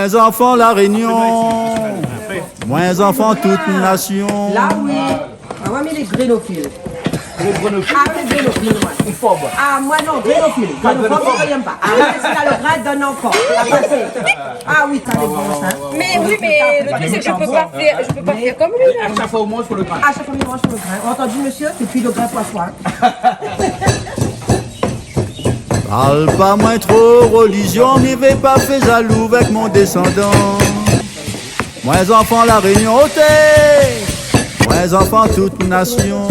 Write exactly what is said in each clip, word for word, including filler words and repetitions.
Zanfan La Rényon, mwin zanfan tout nasion. La, oui. Ah ouais, mé lé grénofil. Lé grénofil. Ah, sé grénofil, mwin. Ou fob. Ah, mwin, non, grénofil. Pa grénofil, grénofil, mi èm pa. Ah, mwin, si la lo grin, donn ankor. La pasé. Ah oui, sa lé bon, sa. Mais oui, mais le truc, c'est que je peux pas faire, je peux pas faire comme lui, là. À chaque fois, on mange sur le grain. À chaque fois, on mange sur le grain. Entendu, monsieur ? Et puis le grain poisson, hein. Parl pa mwin tro relizion, mi vé pa fé zalou avèk mon désandan. Mwin zanfan La Rényon, oté ! Mwin zanfan tout nasion.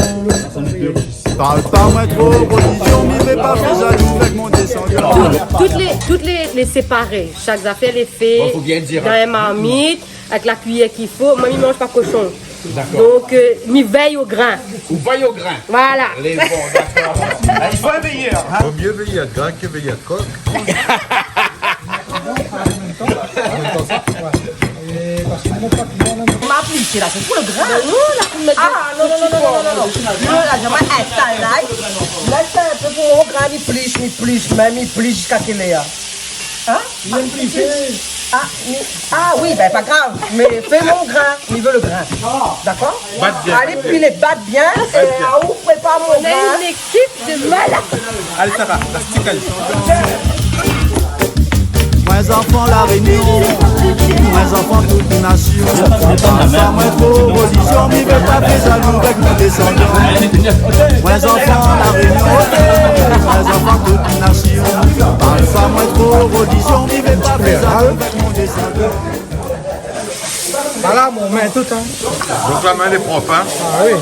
Parl pa mwin tro relizion, mi vé pa fé zalou avèk mon désandan. Tout, tout lé, tout lé, lé séparé. Shak zafèr lé fé dan in marmit, avèk la kuiyèr k'i fo. Bon, faut bien dire, hein. Mwin, mi manz pa koshon. D'accord. Donk, euh, mi vèy o grin. Ou vèy o grin. Voilà. Lé bon, d'accord. Ah, il faut veiller, hein. Vaut mieux veiller à grain que veiller à coq. Ma plis la, sé pou lo grin. Ah, non, non, non. Lo la, mi sa instal la. Lès in pé pou mon grin, mi plis, mi plis, mé mi plis ziska kèl èr ? Hein ? Ah, mi, ah oui, ben, pa grav, mé fé mon grin, mi vé lo grin. Dakor ? Bat bien. Alé, pilé, bat bien, é aou prépar mon grin. On a une équipe de malades. Alé, Sarah, la stik, alé. Mwin zanfan La Rényon, mwin zanfan tout nasion. Parl pa mwin tro relizion, mi vé pa fé zalou avèk mon désandan. Mwin zanfan La Rényon, oté ! Mwin zanfan tout nasion. Parl pa mwin tro relizion, mi vé pa fé zalou avèk mon désandan. Voilà, mon min tout, hein. Donc la main, elle est propre, hein. Ah oui.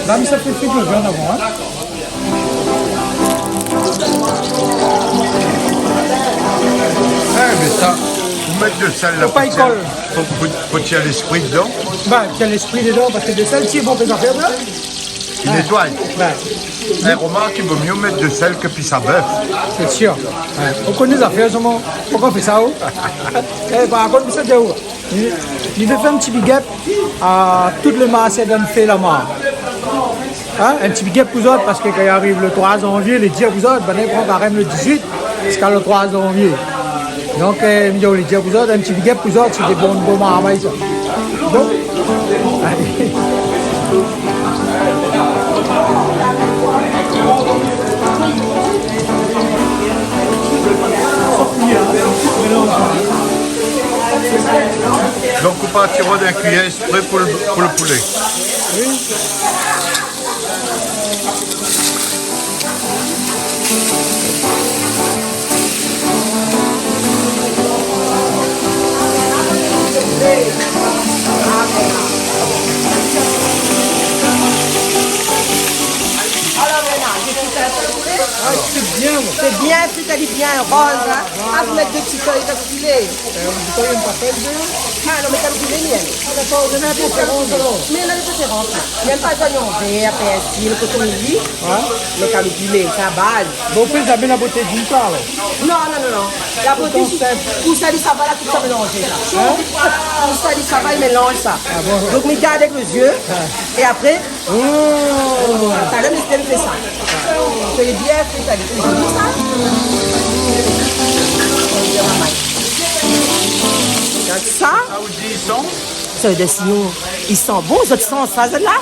La, mi sa fé fri de viann avan, hein. Eh, mé sa, ou mèt de sèl la. Fo pa i kol. Fo, fo, fo tir lèspri dedan. Ba, tir lèspri dedan, parske de sèl, si bon, fé zafèr, la. Ki nétoy. Ouais. Eh, remark, i vo myé mèt de sèl ke pis a bèf. Sé sir. Ouais. Ou koné zafèr, solman. Poukoi fé sa, ou ? Eh, par kont, mi sa di aou, mi, mi vé fé in ti big up a tout lé Marséyé dan fé la mar. Hein ? In ti big up pou zot, parske kan i ariv le troi zanvié, lé dir pou zot, banna i pran karèm le dizuit ziska le troi zanvié. Donk, euh, mi di aou, lé dir pou zot, in ti big up pou zot, sé dé bon, bon marmay, sa. Donk, donk, ou parti rod in kuiyèr èksprè pou le, pou le poulé. Oui. Alor, Bernard, je suis à côté. Ah, sé bien, bon. Sé bien, sé bien roz, hein. Ah, fo mèt dé ti fèy kalpilé. Euh, ou di koi, i yèm pa fèy dedan ? Ah non, mé kalpilé, mi yèm. Ah, dakor, ou néna in préférans, alor ? Mé néna dé préférans, la. Mi yèm pa zoignon vèr, pèrsi, le kotomili. Ouais. Mé kalpilé, sa baz. Bon, ou pé zamé la boté d'in par, alor ? Non, non, non, non. La boté, pou sali sava la, tout sa mélanzé, la. Hein ? Pou sali sava, i mélanz sa. Ah bon ? Donk, mi gard avèk le zié. Ouais. É apré, oh, talèr, mi fé sa. Sé bien fé, sa, lé zoli, sa. Gard sa. Sa ou di, i san ? Sa vé dir, sinon, i san bon, zot i san sa, zot la ?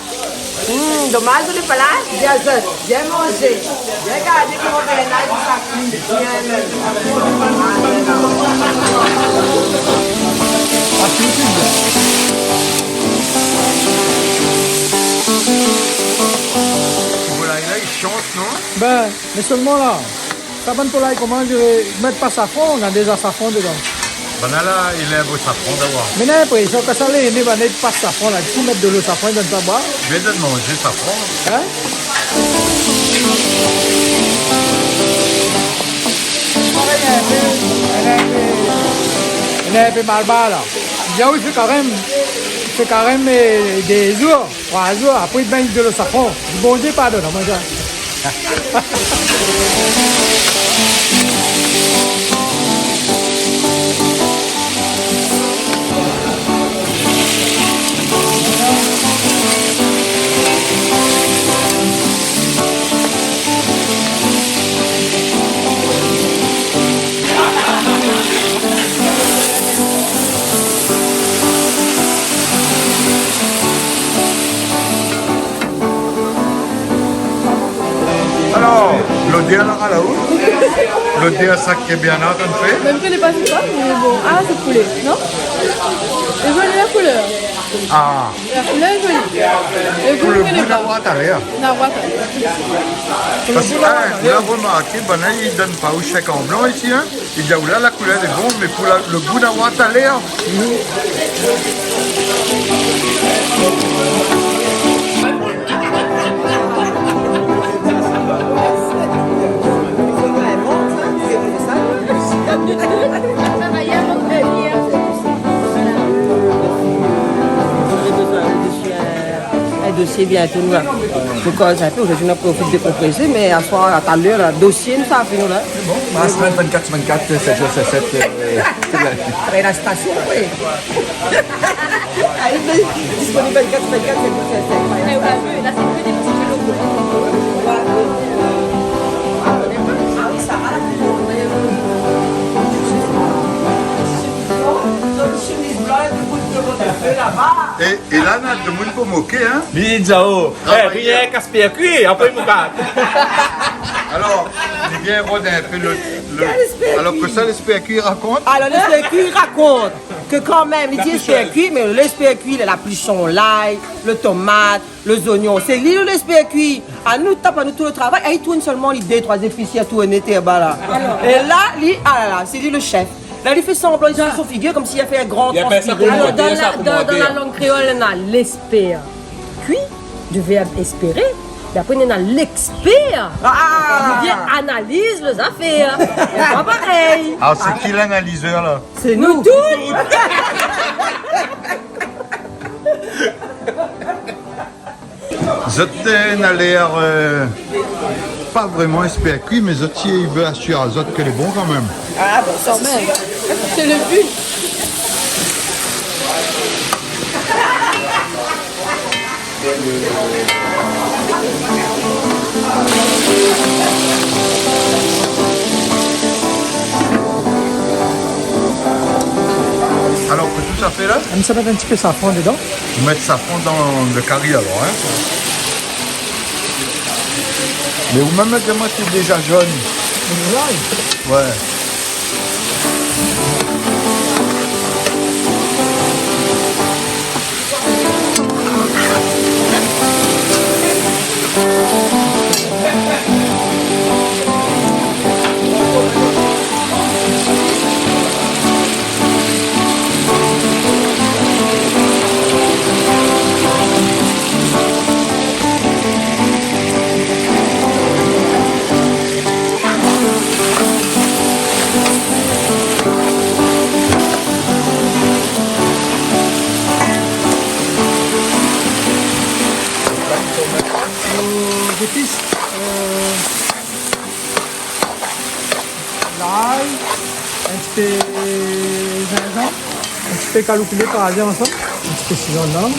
Hmm, domaz, zot lé pa la. Bien, zot, bien manzé. Bien gardé koman Bernard i sa kui bien. Ti volay la, i shant, non ? Ben, mé solman la, Sa bann poulay, koman i mèt pa safran, na déza safran dedan. Banna la, i lèv o safran dabor. Mé na linprésion ke sa lé, mé banna i pas safran la, si mèt dolo safran, i done pa boir. Mé done manzé safran. Hin ? Lé inpé, lé inpé, lé inpé malbar la. Bien oui, fé karèm, fé karèm, é dé zour. Troi zour, apré i bingn dolo safran. Bondié pardone amoin sa. Alor, lodèr la, la ou ? Lodèr sa ke bien la, kan fé ? Mèm ke lé pa sipor, mé bon. Ah, sé poulé, non ? Lé zoli la koulèr. Ah. La koulèr lé zoli. Lé gou, pou lo gou, na pa. Na wata lèr. Na wata. Parske, hin, ou la romarké, banna i done pa o shèk an blan isi, hin. I di, ah, oula, la koulèr lé bon, mé pou la, lo gou, na wata lèr. Sa va, i a mon pèmié. Voilà. J'aurai besoin de chien. In dosié bientôt, nou la. Pou koz inpé, zordi nou la profit dékonprésé, mé aswar, talèr la, dosié nou sa fé nou la. Bon, ma semaine vingt-quatre sur vingt-quatre, sept jours sur sept, euh, toute la... Mé la stasion, oui. Ah, lé disponib vingt-quatre sur vingt-quatre, sept jours sur sept. Mé ou la vu, la, sé ke dé ti vélo. Ah oui, sa va, la. Zot i shemiz blan, é pi bout de vot inpé laba. É, é la, na demoun pou moké, hin. Li di, oh, eh, travayèr. Rienk Lespèr Kui, apré i moukat. Alor, li vien rod inpé lo, lo, Lespèr Kui. Alor ke sa, Lespèr Kui i rakont ? Alor, Lespèr Kui i rakont ke kanmèm, li di Lespèr Kui, mé Lespèr Kui, li la plis son lay, lo tomat, lo zonion, sé li, lo Lespèr Kui. Anou, tap anou tout lo travay. É li tourn sèlman, li dé, troi zépis, li tourn é té ba la. Alor. É la, li, ah la la, sé li lo shèf. La, li fé sanblan, li fé son figir konmsi li la fé in gran transpiré. Li apèl sa koman ? Alor, dan la, dan, dan la lang kréol, na lespèr kui, di vèrb espéré, é apré, na lespèr. Ah ! Li vien analiz lé zafèr. Sé pa parèy. Ah, sé ki lanalizèr, la ? Sé nou tout. Zot, euh, na lèr, euh, pa vréman Lespèr Kui, mé zot, si i vé asir azot ke lé bon kanmèm. Ah, bin, kanmèm. Sé lo bi. Alor, ke tout sa fé la ? Sa va mèt in ti pé safran dedan. Ou mèt safran dan lo kari alor, hin ? Mé ou mèm, mèt, moin, sé déza zone. Déza ? Ouais. Nos épices, euh, l'ail, in ti pé zinzanm, in ti pé kaloupilé, krazé ansanm, in ti pé sitron dedan.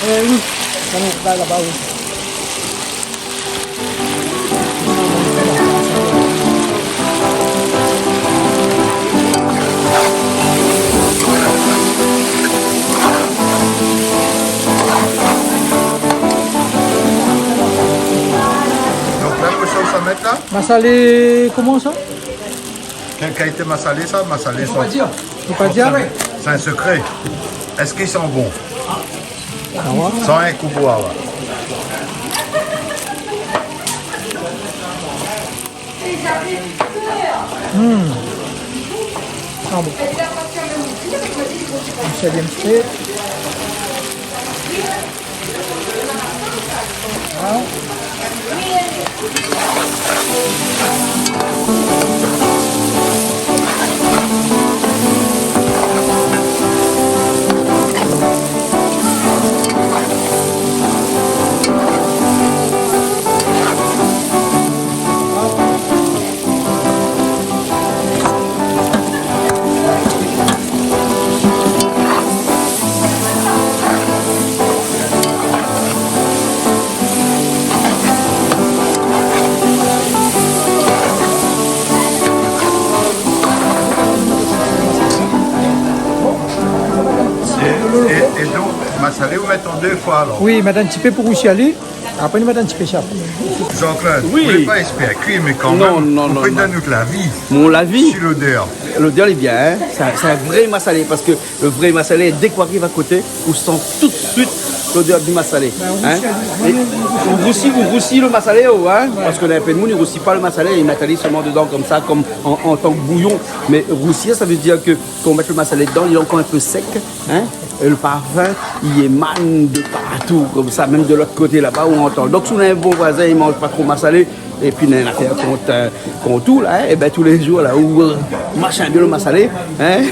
Eh oui, laba, laba, oui. Donk la, kosa ou sa mèt la ? Masalé, koman sa ? Kèl kalité masalé sa ? Masalé sa. Fo pa dir. Fo pa dir. Sé in sekré. Èske i san bon ? Ah ouais. San in kou boi, ouais. Hmm. Ah bon. Sa i vien fé. Voilà. É, é, é donk, masalé, ou mèt an dé foi, alor ? Oui, mèt in ti pé pou rousi ali. Apré, nou mèt in ti pé sèl. Jean-Claude, oui, ou lé pa éspèr kui, mé kan mèm, non, non, ou pé donn nout lavi. Mon lavi ? Sur l'odeur. L'odeur lé bien, hein. Sé in, sé in vré masalé, parske le vré masalé, dèk ou ariv a koté, ou san tout de suit l'odeur du masalé, hein. É ou rousi, ou rousi le masalé, oh, hein, parske na in pé d'moun i rousi pa le masalé, i mèt ali solman dedan konmsa, konm an, an tan ke bouyon. Mé rousir, sa i vé dir ke kan ou mèt le masalé dedan, li lé ankor in pé sèk, hein, é le parfin i émane de partou, konmsa, mèm de lot koté laba, ou antann. Donk, si ou na in bon voizin i manz pa tro masalé, épi néna in afèr kont, euh, kont ou la, hein, é bin, tou lé zour la, ou, euh, mashin bien le masalé, hein,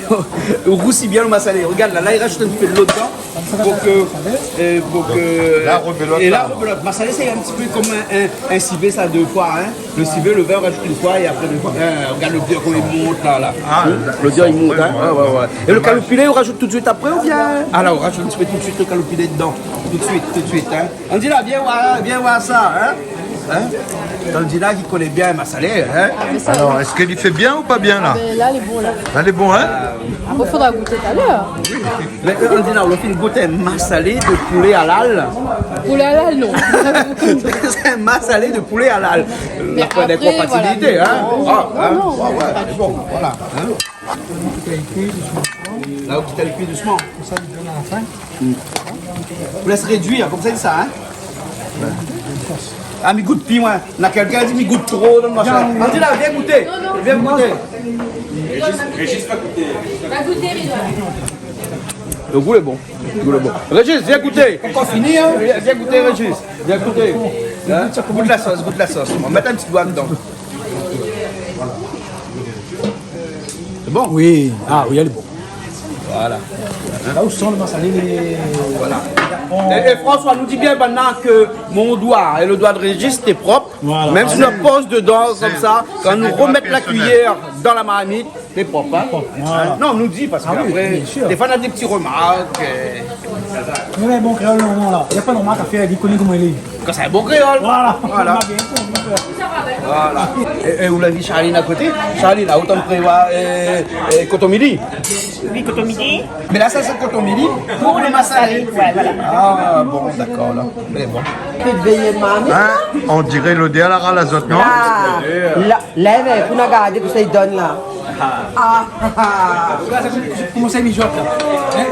ou rousi bien le masalé. Regard la, la, i rajout in ti pé de lo dedan. Pou ke, euh, pou ke, la, rebelote, é la, la, rebelote. Masalé, sé in ti pé konm in, in, in sivé, sa, dé foi, hein. Le sivé, le vin, ou rajout in foi é apré dé foi. Euh, regard l'odeur koman i mont la, la. Ah, hmm, la, l'odeur i mont, hein. Ouais, ouais, ouais. É le kaloupilé, ou rajout tout de suit apré oubien ? Ah la, ou rajout in ti pé tout de suit le kaloupilé dedan. Tout de suit, tout de suit, hein. Andila, vien voir, vien voir sa, hein. Hein ? Andila ki koné bien masalé, hein. Ah, mé sa, alor, èske li fé bien ou pa bien, la ? Ah, bin, la, lé bon, la. La, lé bon, hein ? Apré, fodra gouté talèr. Mé, euh, Andila, ou la fine gout in masalé de poulé halal. Poulé halal, non. Sé in masalé de poulé halal. Mé la, apré, voilà, fasilité, hein. Non, ah, non, hein, non, ouais, ouais, pa du tout. Bon, voilà, hein. La, ou kit ali kui dousman. Konmsa, li donn a la fin. Hmm. Ou lès réduir, konmsa, sé sa, hein ? Ah, mi gout pi, moin. Na kèlkin la di mi gout tro dan le masalé. Andila, vien gouté. Vien gouté. Régis, Régis va goûter. Va goûter, Régis. Le gou lé bon. Le gou lé bon. Régis, vien gouté. Ankor fini, hein ? Vien, vien gouté, Régis. Vien gouté. Hein ? Gout la sos, gout la sos. Nou va mèt in ti doi dedan. Lé bon ? Oui. Ah oui, lé bon. Voilà. La ou san le masalé, lé... Voilà. É, é François, nou di bien, banna, ke mon doi é le doi de Régis, lé prop. Voilà. Mèm si nou poz dedan, konmsa, kan nou remèt la kuiyèr dan la marmit, lé prop, hein. Prop, voilà. Non, nou di, parske apré, défoi, na dé ti remark, euh. Mé bon kréol, non, non, la. Na pa de remark a fèr, li koné koman li lé. Kan sé in bon kréol. Voilà. Voilà. Voilà. É, é ou la vi Charline a koté ? Charline, la, ou tann prévoir, euh, euh, koton mili. Oui, koton mili. Mé la, sa sé koton mili pou le masalé. Ouais, voilà. Ah, bon, dakor, la. Mé bon. Fé véyé marmit, hein ? On diré l'odèr la ral azot, non ? Ah, la, la, mé pou nou gardé pou sa i donn, la. Ah, ah, ah. Koman sa, i mijot, la ? Hein ?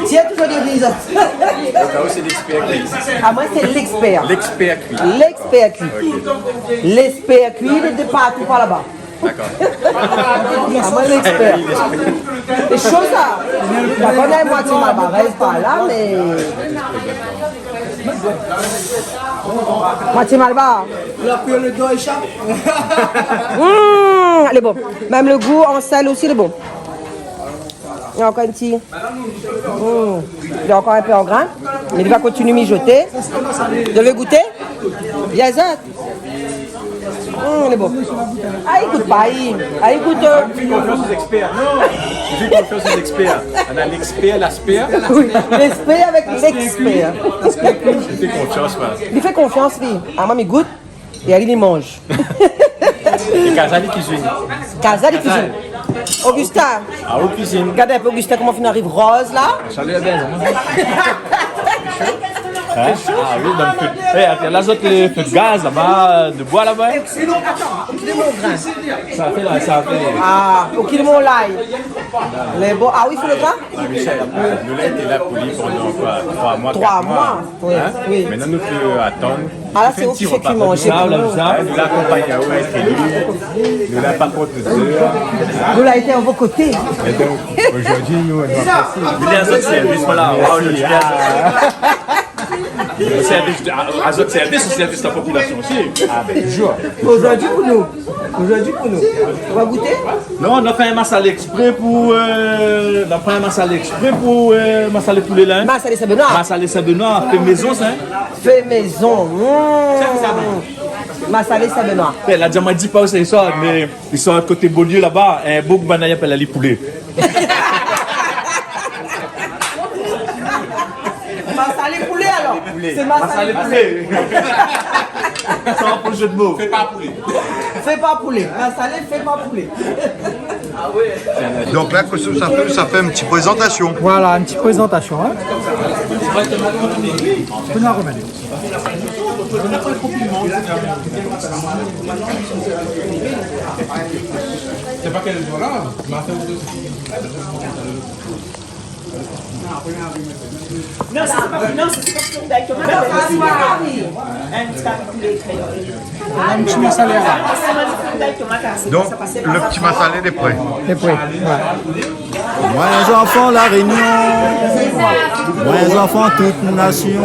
Tiens, toujours des risottos. Ah, moin, sé l'expert. L'expert kui. L'expert kui. Ok. L'expert kui, lé de partou par laba. Dakor. Ah, moin, l'expert. Sé sho, sa. Par kont, moitié malbar, pa la, mé moitié malbar. La pris le doigt, Richard. Mmh, lé bon. Mèm le gou an sèl osi, lé bon. Néna ankor in ti. Mmh. Néna ankor in pé an grin. Mé li va kontinié mijoté. Ou vé gouté ? Bien, sa. Mmh, lé bon. Ah, ékout pa, i, ah, ékout, euh. Fais confiance aux experts. Non. Fais confiance aux experts. On a l'expert, l'aspect. Oui, l'expert avec l'expert. Fais confiance, ouais. Li fé konfians, li. Ah, moin, mi gout. É ali, li manz. É Kaza, li kuizine. Kaza, li kuizine. Augustin. Ah, ou kuizine. Gard in pé Augustin, koman fine ariv roz, la. Salut, la bèl, hein. Hein ? Ah oui, donk, eh, la zot lé fé gaz laba, de boi laba, hein ? Okipe mon grin. Sa fé la, sa fé. Ah, okipe mon lay. Lé bon. Ah oui, fé le grin. Ah, Michel, nou la été la pou li pandan koi, troi moi, kat moi. Troi moi, oui, oui. Mintnan nou pé atann. Ah, la, sé ou ki fé kui manzé pou nou. Hein, nou la akonpagn aou, hein, sé li. Nou la pa kont zèr. Nou la été a vo koté. É donk, zordi, nou, nou apresié. Li lé a zot sèrvis, voilà. Mersi. Waouh, li lé a zot sèrvis. Sèrvis, a, a zot sèrvis, sèrvis la popilasion osi. Ah, ben, toujour. Zordi pou nou. Zordi pou nou. Ou va gouté ? Non, nou la fé in masalé ékspré pou, euh, nou la fé in masalé ékspré pou, euh, masalé poulé la, hein. Masalé Sin-Benoi. Masalé Sin-Benoi, fé mézon, sa, hein. Fé mézon. Mmh. Sa, sa, sa. Masalé Sin-Benoi. Eh, la di amoin, di pa ousa i sort, mé i sort koté Bolié laba, in boug banna i apèl ali poulé. Masalé poulé, alor. Poulé. Sé masalé poulé. Masalé poulé. San fo jeu de mo. Fé pa poulé. Fé pa poulé. Masalé, fé pa poulé. Donk la, kosa sa fé, sa fé in ti prézantasion. Voilà, in ti prézantasion, hein. Ou pé nou romèt. Sé pa kèl, voilà. Non, sa sé pa, non, sa sé pa fri d'tomat, mé sé in ti kari poulé kréol. In ti masalé, la. Sé pa fri d'tomat, la, sé... Donk, sa i pas pa. Le ti masalé lé pré. Lé pré, ouais. Moin, zanfan La Rényon, moin, zanfan tout nasion.